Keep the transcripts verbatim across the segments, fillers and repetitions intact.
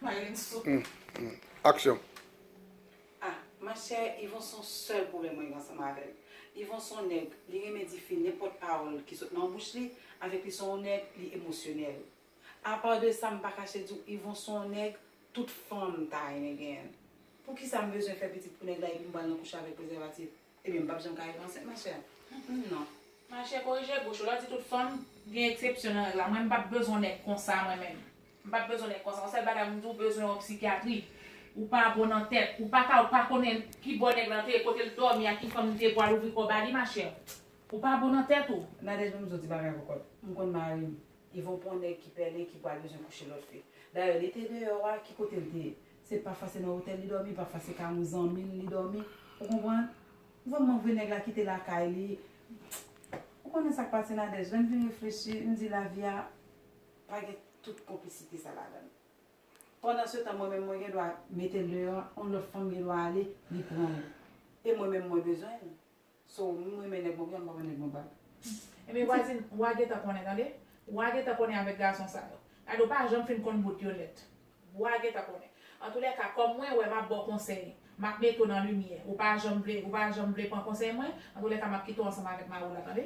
Marilyn sou. Hmm, hmm. Aksyon. Ah, machè, Yvon se yon sèl pwoblèm mwen gen ansanm avè l. Yvon se yon nèg, li renmen di fi nenpòt pawòl ki sot nan bouch li, avèk li se yon nèg, li emosyonèl. Apa de sa, m pa kache di w, Yvon se yon nèg, tout fanm ta renmen genyen l. Poukisa m bezwen fè pitit pou nèg la epi m pral nan kouche avèk prezèvatif? Ebyen, m p ap janm ka rive ansent, machè. Mm, mm, non. Machè, korije bouch ou. Lè w di tout fanm, gen eksepsyon nan règ la. Mwen, m p ap bezwen nèg konsa, mwen menm. M p ap bezwen nèg konsa. Yon sèl bagay, m di w bezwen yon psikyatri. Ou pa bon nan tèt. Ou pa ka, ou pa konnen ki bò nèg la te ye, kote l dòmi, ak ki fanm li te ye pou al ouvri kò ba li, machè. Ou pa bon nan tèt ou. Nadège, ban m di w ti bagay kòkòt. M konn mari m. Yvon pa yon nèg ki pèlen ki pral bezwen kouche lòt fi. Dayè, li te deyò a, ki kote l te ye? Se pa fwa se nan otèl li dòmi, pa fwa se kay yon zanmi l li dòmi. Ou konprann? Vrèman vre, nèg la kite lakay li. Ou konnen sa k pase, Nadège? Lè m vin reflechi, m di lavi a pa gen tout konplisite sa ladan l. Pandan se tan, mwen menm mwen gen dwa mete l deyò, yon lòt fanm gen dwa ale, li pran l. E mwen menm mwen bezwen l. So, m renmen nèg mwen byen, m pa ban nèg mwen bag. Ebyen, vwazin, w a gentan konnen, tande? W a gentan konnen avèk gason sa yo. Gade, w pa janm fin konn bout yo nèt. W a gentan konnen. Antoulèka, kòm mwen wè m ap ba w konsèy, m ap mete w nan limyè. Ou pa janm vle, ou pa janm vle pran konsèy mwen, antoulèka, m ap kite w ansanm avèk mari w la, tande?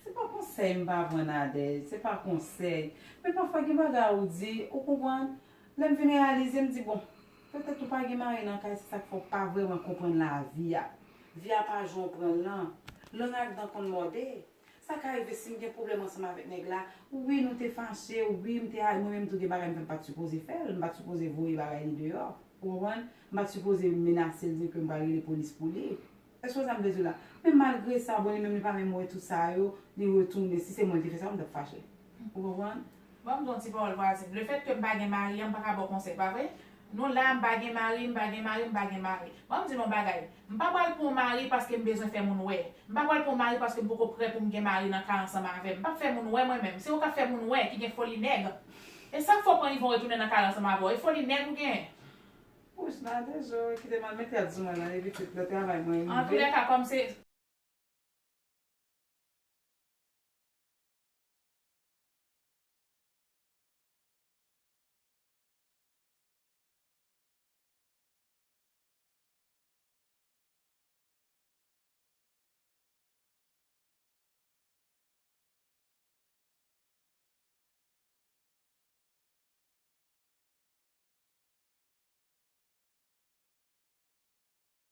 Se pa konsèy m pa pran, Nadège, se pa konsèy. Men pafwa gen bagay ou di, ou konprann? Lè m vin reyalize, m di, bon, petèt ou pa gen mari nan kay, se sa k fè w pa vrèman konprann lavi a. Vi a pa jan w pran l lan. Lang ak dan konn mòde. Sa ka rive si m gen pwoblèm ansanm avèk nèg la, wi, nou te fache, wi, m te, mwen menm tou gen bagay m fè m pa t sipoze fè l, m pa t sipoze voye bagay li deyò. Ou konprann? M pa t sipoze menase l, di ke m pral rele polis pou li. Èske w sa m vle di w la? Men malgre sa, bon, li menm li pa menm wè tout sa yo, li retounen. Si se mwen ki te fè sa, m t ap fache. Ou konprann? Ban m di w yon ti pawòl vwazin. Lefètke m pa gen mari an, m pa ka ba w konsèy, pa vre? Nou la, m pa gen mari, m pa gen mari, m pa gen mari. Ban m di nou yon bagay. M pa pral pran yon mari paske m bezwen fè moun wè. M pa pral pran yon mari paske m poko prè pou m gen mari nan kay ansanm avè m. M p ap fè moun wè mwen menm. Se ou k ap fè moun wè ki gen foli nèg. E sa k fè w pran Yvon retounen nan kay ansanm avè w. E foli nèg ou genyen. Wouch, Nadège, kite m al mete yad sou mwen nan epi tout lè travay mwen rive. Antoulèka, kòm se